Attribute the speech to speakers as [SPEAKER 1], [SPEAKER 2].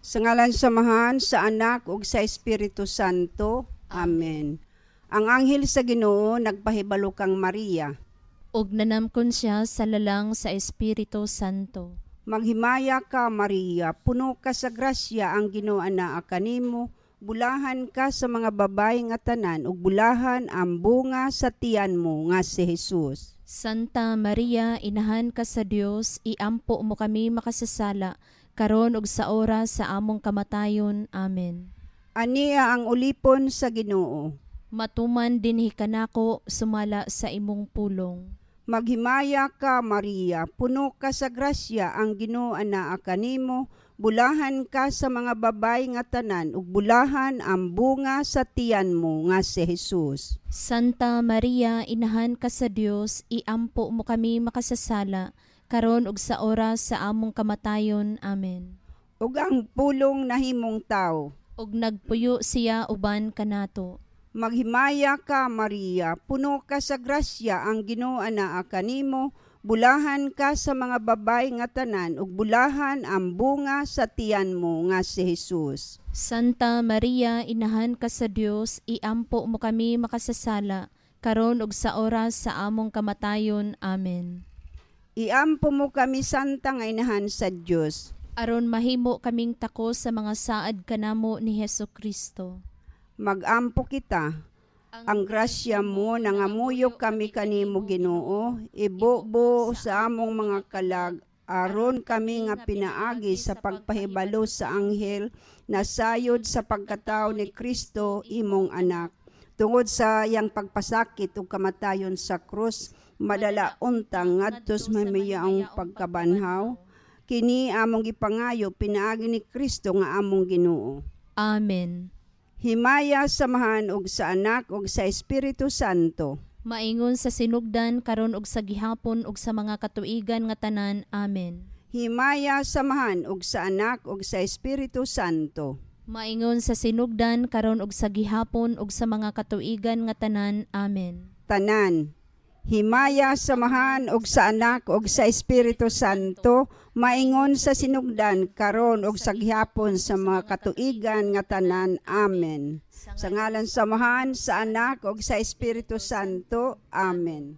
[SPEAKER 1] Sa ngalan sa Amahan, sa Anak ug sa Espiritu Santo. Amen. Ang anghel sa Ginoo nagpahibalo kang Maria.
[SPEAKER 2] Ug nanamkon siya sa lalang sa Espiritu Santo.
[SPEAKER 1] Maghimaya ka, Maria, puno ka sa grasya, ang Ginoo anaa kanimo. Bulahan ka sa mga babae nga tanan ug bulahan ang bunga sa tiyan mo nga si Jesus.
[SPEAKER 2] Santa Maria, Inahan ka sa Dios, iampo mo kami makasasala, karon ug sa oras sa among kamatayon. Amen.
[SPEAKER 1] Ania ang ulipon sa Ginoo.
[SPEAKER 2] Matuman dinhi kanako sumala sa imong pulong.
[SPEAKER 1] Maghimaya ka, Maria, puno ka sa grasya, ang Ginoo anaa kanimo. Bulahan ka sa mga babae nga tanan ug bulahan ang bunga sa tiyan mo nga si Jesus.
[SPEAKER 2] Santa Maria, Inahan ka sa Dios, iampo mo kami makasasala, karon ug sa oras sa among kamatayon. Amen.
[SPEAKER 1] Ug ang Pulong nahimong tao.
[SPEAKER 2] Ug nagpuyo siya uban kanato.
[SPEAKER 1] Maghimaya ka, Maria, puno ka sa grasya, ang Ginoo anaa kanimo. Bulahan ka sa mga babae nga tanan ug bulahan ang bunga sa tiyan mo nga si Jesus.
[SPEAKER 2] Santa Maria, Inahan ka sa Dios, iampo mo kami makasasala, karon ug sa oras sa among kamatayon. Amen.
[SPEAKER 1] Iampo mo kami, Santa nga Inahan sa Dios.
[SPEAKER 2] Aron mahimo kaming takos sa mga saad kanamo ni Hesu Kristo.
[SPEAKER 1] Magampo kita. Ang grasya mo, nangamuyo kami kanimo, Ginoo, ibubo sa among mga kalag aron kami nga pinaagi sa pagpahibalo sa anghel nasayod sa pagkatao ni Kristo imong Anak. Tungod sa iyang pagpasakit ug kamatayon sa krus, madala unta ngadto sa mahimayaong pagkabanhaw. Kini among gipangayo pinaagi ni Kristo nga among Ginoo.
[SPEAKER 2] Amen.
[SPEAKER 1] Himaya sa Amahan ug sa Anak ug sa Espiritu Santo.
[SPEAKER 2] Maingon sa sinugdan, karon ug sa gihapon ug sa mga katuigan nga tanan. Amen.
[SPEAKER 1] Himaya sa Amahan ug sa Anak ug sa Espiritu Santo.
[SPEAKER 2] Maingon sa sinugdan, karon ug sa gihapon ug sa mga katuigan nga tanan. Amen.
[SPEAKER 1] Tanan. Himaya sa Amahan ug sa Anak ug sa Espiritu Santo, maingon sa sinugdan, karon ug sa gihapon, sa mga katuigan nga tanan. Amen. Sa ngalan sa Amahan, sa Anak ug sa Espiritu Santo. Amen.